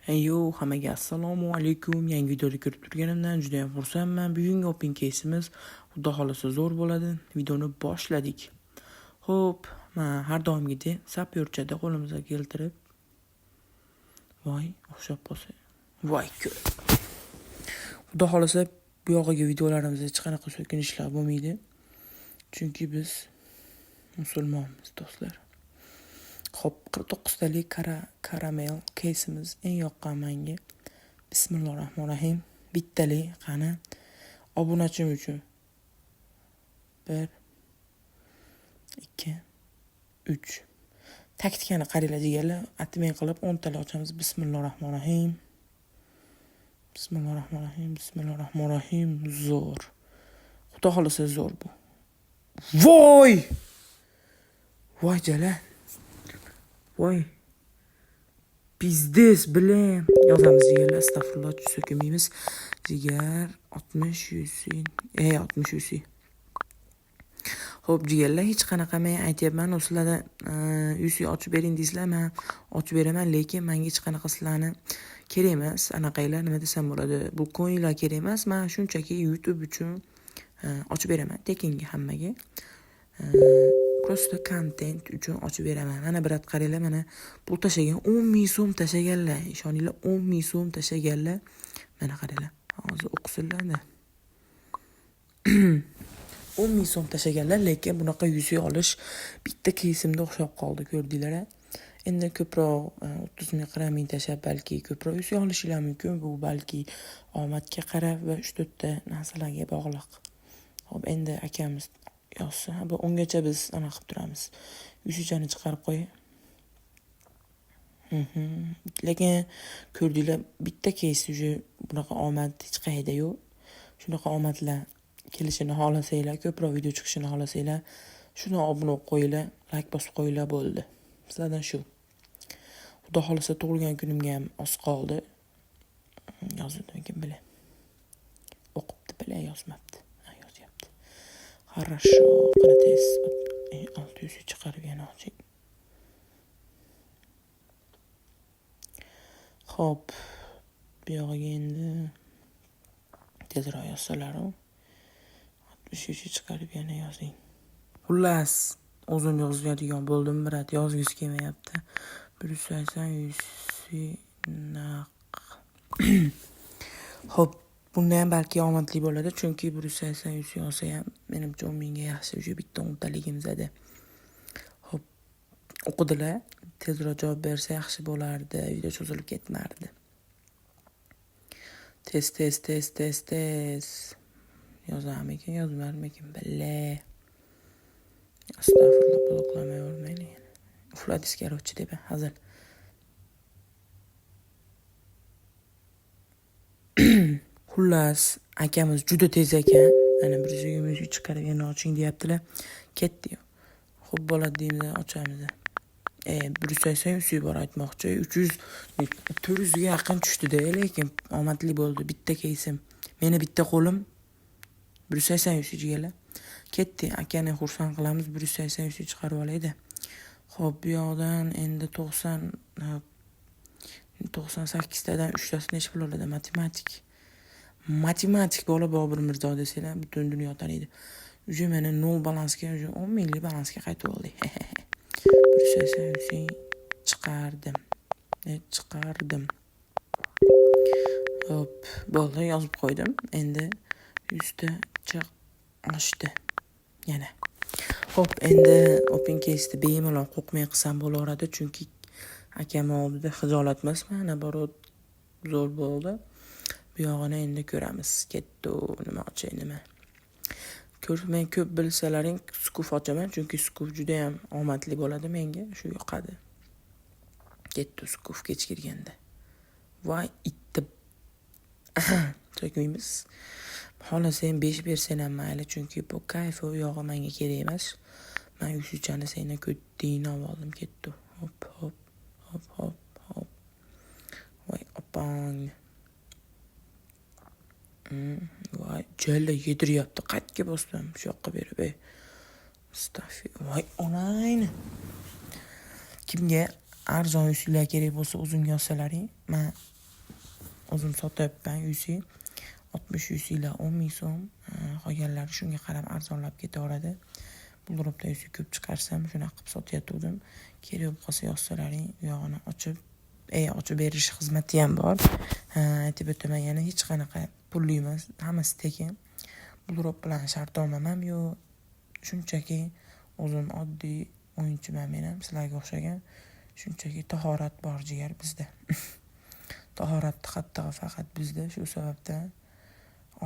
Heyo, hammaga assalomu alaykum. Yangi videoda ko'rib turganimdan juda ham xursandman. Bugungi open case'imiz xudo xolasa zo'r bo'ladi. Videoni boshladik. Xo'p, mana har doimgidek sapyorchada qo'limizga keltirib. Voy, o'xshab qolsa. Voy, xudo xolasa bu yog'iga videolarimizda hech qanaqa so'kinishlar bo'lmaydi. Chunki biz musulmonmiz, do'stlar. Xo'p, 49 talik karamel keysimiz eng yoqqan menga. Bismillahirrohmanirrohim. Bittalik qani obunachim uchun. 1 2 3. Taktikani qaranglar jigarlar. Atmen qilib 10 talik ochamiz. Bismillahirrohmanirrohim. Bismillahirrohmanirrohim. Bismillahirrohmanirrohim. Zo'r. Xudo xolasa zo'r bu. Voy! Voy jala. Voy. Pizdes, блин. Yozamiz jigarlar, astag'firullah, so'kinmaymiz. Jigar 60 UC. 60 UC. Xo'p, jigarlar, hech qanaqa men aytyapman, sizlarda UC ochib bering deysizlar, men ochib beraman, lekin menga hech qanaqa sizlarni kerak emas. Anaqanglar, nima desam bo'ladi? Bu coinlar kerak emas. Men shunchaki YouTube uchun ochib beraman tekinga hammaga. Просто kontent uchun ochib beraman. Mana брат qaranglar, mana pul tashlagan 10 ming so'm tashlaganlar. Ishoninglar, 10 ming so'm tashlaganlar. Mana qaranglar. Hozir o'qisinlar-da. 10 ming so'm tashlaganlar, lekin bunaqa UC olish bitta keysimda o'xshab qoldi, ko'rdinglar-a? Endi ko'proq 30 ming, 40 ming tashlab balki ko'proq UC olishinglar mumkin. Bu balki omadga qarab va 3-4 ta narsalarga bog'liq. Xo'p, endi akamiz yozsa, bu ungacha biz anaqa qilib turamiz. UCchani chiqarib qo'y. Lekin ko'rdinglar, bitta keys уже bunaqa omad hech qayerda yo'q. Shunaqa omadlar kelishini xohlasanglar, ko'proq video chiqishini xohlasanglar, shuni obuna bo'lib qo'yinglar, like bosib qo'yinglar, bo'ldi. Sizlardan shu. Xudo xolasa tug'ilgan kunimga ham oz qoldi. Yozildimikin bila. O'qibdi bila, yozmabdi. Ha, yozyapti. Хорошо, qani tez 600 chiqarib yana oching. Xo'p, bu yog'iga endi tezroq yozsalar-u. 63 chiqarib yana yozing. Xullas, o'zim yozadigan bo'ldim, брат, yozgisi kelmayapti. 180 UC naq. Xo'p, bunda ham balki omadli bo'ladi, chunki 180 UC olsa ham menimcha 10 mingga yaxshi, уже bitta o'ntaligimizda. Xo'p, o'qidilar, tezroq javob bersa yaxshi bo'lardi, video cho'zilib ketmardi. Tez, tez, tez, tez, tez. Yozarmikin, yozmarmikin, bile. Astag'firullah, bloklamay yubormaylik. Uxladingiz, короче, deb hazil. Xullas, akamiz juda tez ekan. Ana 120 chiqarib yana oching deyaptilar. Ketdi. Xo'p bo'ladi deymiz, ochamiz. 180 UC bor aytmoqchi. 300 400 ga yaqin tushdi-da, lekin omadli bo'ldi bitta keysim. Meni bitta qo'lim 180 UC jigarlar. Ketdi, akani xursand qilamiz, 180 UC chiqarib olaydi. Xo'p, bu yoqdan endi 98 tadan 3 tasi necha pul oladi? Matematik. Matematik bola Bobur Mirzo desanglar, butun dunyo taniydi. Уже mana 0 balansga, уже 10 minglik balansga qaytib oldik. 180 UC chiqardim. Chiqardim. Hop, bo'ldi, yozib qo'ydim. Endi 100 tacha oshdi. Yana. Xo'p, endi open case'ni bemalol qo'rqmay qilsam bo'laveradi, chunki akam oldida xijolat emasman, наоборот zo'r bo'ldi. Bu yog'ini endi ko'ramiz. Ketdi, nima ochay, nima. Men ko'p bilsalaring skuf ochaman, chunki skuf juda ham omadli bo'ladi menga, shu yoqadi. Ketdi skuf kech kirganda. Voy, itti. So'kmaymiz. Xohlasang 5 bersang ham mayli, chunki bu kayf u yog'i menga kerak emas. Men yushchani sendan ko'tdingni olib oldim, ketdi. Hop, hop, hop, hop, hop. Voy, opang. Voy, jalla yediryapti. Qayerga bosdim? Shu yoqqa berib, ey. Astagfirullah. Voy, onangni. Kimga arzon usullar kerak bo'lsa, o'zimga yozsalaring, men O'zim sotyapman UC. 60 UC'lar 10 ming so'm, qolganlari shunga qarab arzonlab ketaveradi. Bulldropdan UC ko'p chiqarsam, shunaqa qilib sotayotgandim. Kerak bo'lib qolsa yozsalaring, u yog'ini ochib berish xizmati ham bor. Aytib o'taman yana, hech qanaqa pulli emas, hammasi tekin. Bulldrop bilan shartnomam ham yo'q. Shunchaki o'zim oddiy o'yinchiman men ham, sizlarga o'xshagan. Shunchaki tahorat bor, jigar, bizda. Tahoratni qattig'i faqat bizda. Shu sababdan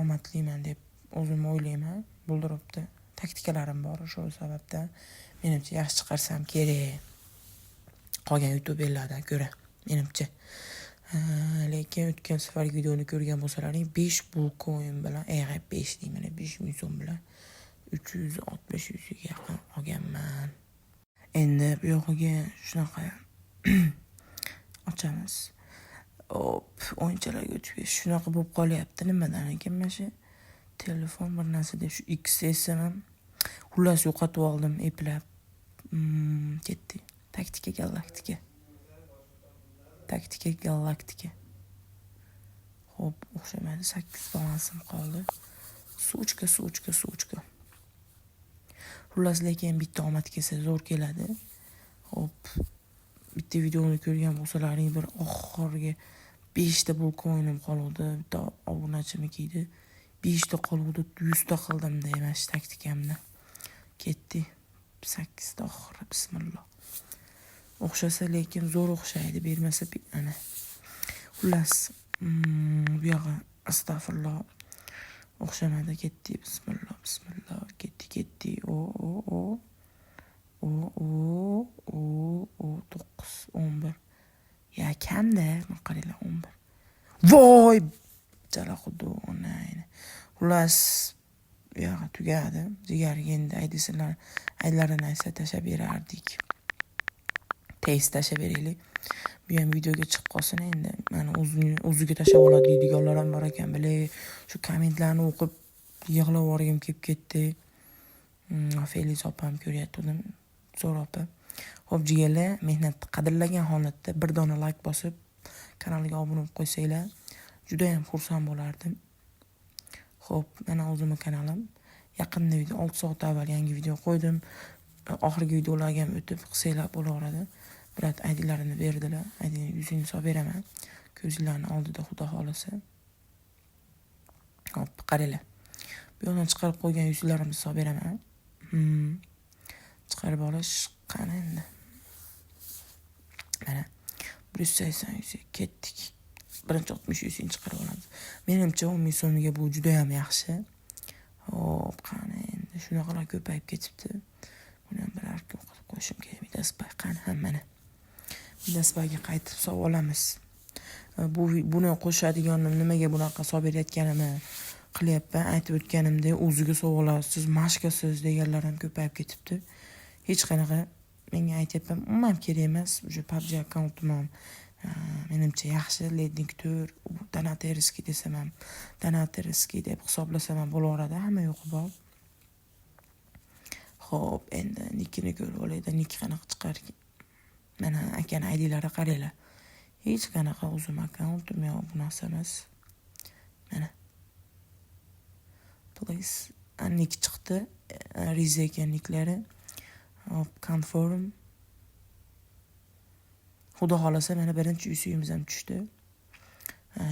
omadliman deb o'zim o'ylayman. Bulldropda taktikalarim bor. Shu sababdan menimcha yaxshi chiqarsam kerak qolgan youtuberlardan ko'ra, menimcha. Lekin o'tgan safargi videoni ko'rgan bo'lsalaring, 5 coin bilan, 5 deyman, 5 ming so'm bilan 360 yuzga yaqin olganman. Endi bu yog'iga shunaqa ochamiz. Hop, o'yinchalarga o'tib ketish shunaqa bo'lib qolyapti. Nimadan ekan mana shu telefon bir narsa deb shu XSM ham, xullas, yo'qotib oldim eplab. Ketdik. Taktika galaktika. Taktika galaktika. Xo'p, o'xshamadi. 8 balansim qoldi. Сучка, сучка, сучка. Xullas, lekin bitta omad kelsa, zo'r keladi. Xo'p, bitta videoni ko'rgan bo'lsalaring, bir oxirgi 5 ta coinim qoluvdi. Bitta obunachimniki edi. 5 ta qoluvdi, 100 ta qildim-da mana shu taktikamni. Ketdik. 8 ta oxiri, bismillah. O'xshasa lekin zo'r o'xshaydi, bermasa ana. Xullas, bu yog'i, astag'firulloh. O'xshamadi, ketdik. Bismillah, bismillah. Ketdi, ketdi. O, o, o. O, o, o, o, 9, 11. Ya kamda, mana qaranglar, 11. Voy! Jala xudo, onayni. Xullas, bu yog'i tugadi. Jigarga endi aydisinlar, aylarini aytsa, tashlab berardik. Tez tashlab beraylik. Bu ham videoga chiqib qolsin endi. Mani o'zini o'ziga tashlab oladi deydiganlar ham bor ekan, bile. Shu kommentlarni o'qib yig'lab yuborgim kelib ketdi. Feliz opam ko'ryaptim. Zo'r opa. Xo'p, jigarlar, mehnatni qadrlagan holatda bir dona layk bosib, kanalga obuna bo'lib qo'ysanglar, juda ham xursand bo'lardim. Xo'p, mana o'zimni kanalim. Yaqinda video, 6 soat avval yangi video qo'ydim. Oxirgi videolarga ham o'tib qilsanglar bo'laveradi. Брат IDlarini berdilar. IDni yuzini solib beraman. Ko'zinglarni oldida, xudo xohlasa. Hop, qaranglar. Bu yoqdan chiqarib qo'ygan yuzlarimni solib beraman. Chiqarib olish qani endi. Mana 180 yuz ketdik. Birinchi 60 yuzini chiqarib olamiz. Menimcha, 10 ming so'mga bu juda ham yaxshi. Hop, qani endi, shunaqalar ko'payib ketibdi. Buni ham bir arka qilib qo'yishim kerak. Midasbay qani ham, mana. Midasbayga qaytib solib olamiz. Bu buni qo'shadiganim, nimaga bunaqa solib berayotganimni qilyapman. Aytib o'tganimdek, o'ziga solib, mashkasiz deganlar ham ko'payib ketibdi. Hech qanaqa menga aytyapman, umuman kerak emas. Уже PUBG akkauntim ham menimcha yaxshi. Lednik 4 донатерский desam ham, донатерский deb hisoblasam ham bo'laveradi. Hamma yo'qi bor. Xo'p, endi nikini ko'rib olaylik. Nik qanaqa chiqar ekan? Mana akani IDlari, qaranglar. Hech qanaqa o'zim akkauntim yo'q, bu narsa emas. Mana. Please. Nik chiqdi. Riza ekan niklari. Hop, confirm. Xudo xohlasa, mana birinchi uyimiz ham tushdi.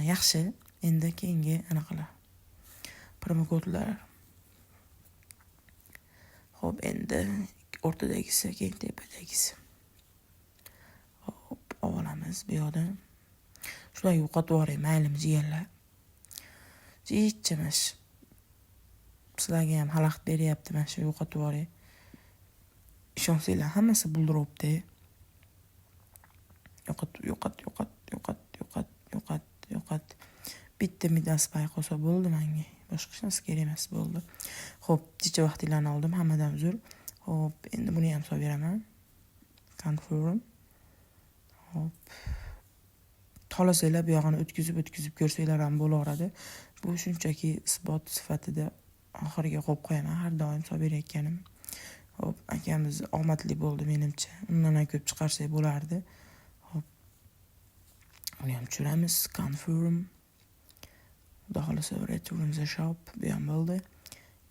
Yaxshi. Endi keyingi anaqalar. Promokodlar. Xo'p, endi o'rtadagisi, keyin tepadagisi. Hop, olamiz bu yoqdan. Shularga yo'qotib yuboray, maylimi, jigarlar. Hech emas. Sizlarga ham xalaqit beryapti, mana shu yo'qotib yuboray. Ishonsanglar, hammasi bulduryapti. Yo'qot, yo'qot, yo'qot, yo'qot, yo'qot, yo'qot, yo'qot. Bitta Midas qolsa bo'ldi menga. Boshqa hech narsa kerak emas, bo'ldi. Xo'p, jicha vaqtinglarni oldim, hammadan uzr. Xo'p, endi buni ham solib beraman. Confirm. Xo'p. Xohlasanglar, bu yog'ini o'tkazib o'tkazib ko'rsanglar ham bo'laveradi. Bu shunchaki isbot sifatida oxiriga qo'yib qo'yaman, har doim solib berayotganim. Xo'p, akamiz omadli bo'ldi menimcha. Undan ham ko'p chiqarsak bo'lardi. Xo'p. Uni ham tushiramiz. Confirm. Xudo xohlasa, Return the Shop, bu ham bo'ldi.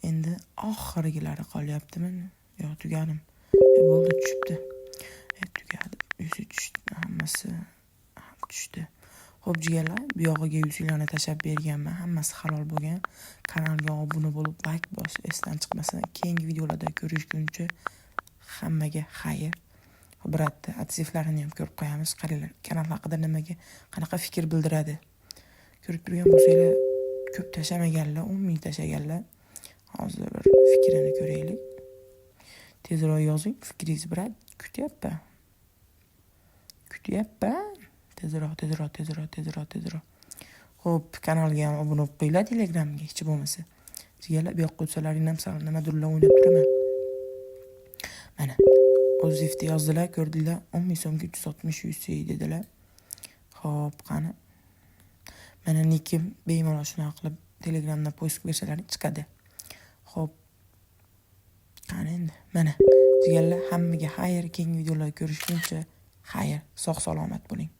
Endi oxirgilari qolyaptimi? Yo'q, tugadim. Bo'ldi, tushibdi. Tugadi. UC tushdi, hammasi tushdi. Xo'p, jigarlar, bu yog'iga UClarni tashlab berganman. Hammasi halol bo'lgan. Kanalga obuna bo'lib, layk bosish esdan chiqmasin. Keyingi videolarda ko'rishguncha hammaga xayr. Брат ni отзыв larini ham ko'rib qo'yamiz. Qaranglar, kanal haqida nimaga, qanaqa fikr bildiradi. Ko'rib turgan bo'lsanglar, ko'p tashlamaganlar, 10 ming tashlaganlar. Hozir bir fikrini ko'raylik. Tezroq yozing fikringizni, брат, kutyapman. Kutyapman. Tezroq, tezroq, tezroq, tezroq, tezroq. Xo'p, kanalga ham obuna bo'lib qo'yinglar, Telegramga hech bo'lmasa. Jigarlar, bu yoqqa o'tsalaring ham sal nimadirlar o'ynab turaman. Mana, отзыв da yozdilar, ko'rdinglar, 10 ming so'mga 360 UC dedilar. Xo'p, qani. Mana nikim, bemalol shunaqa qilib Telegramdan поиск bersalaring chiqadi. Xo'p. Qani endi. Mana, jigarlar, hammaga xayr, keyingi videolarda ko'rishguncha xayr, sog' salomat bo'ling.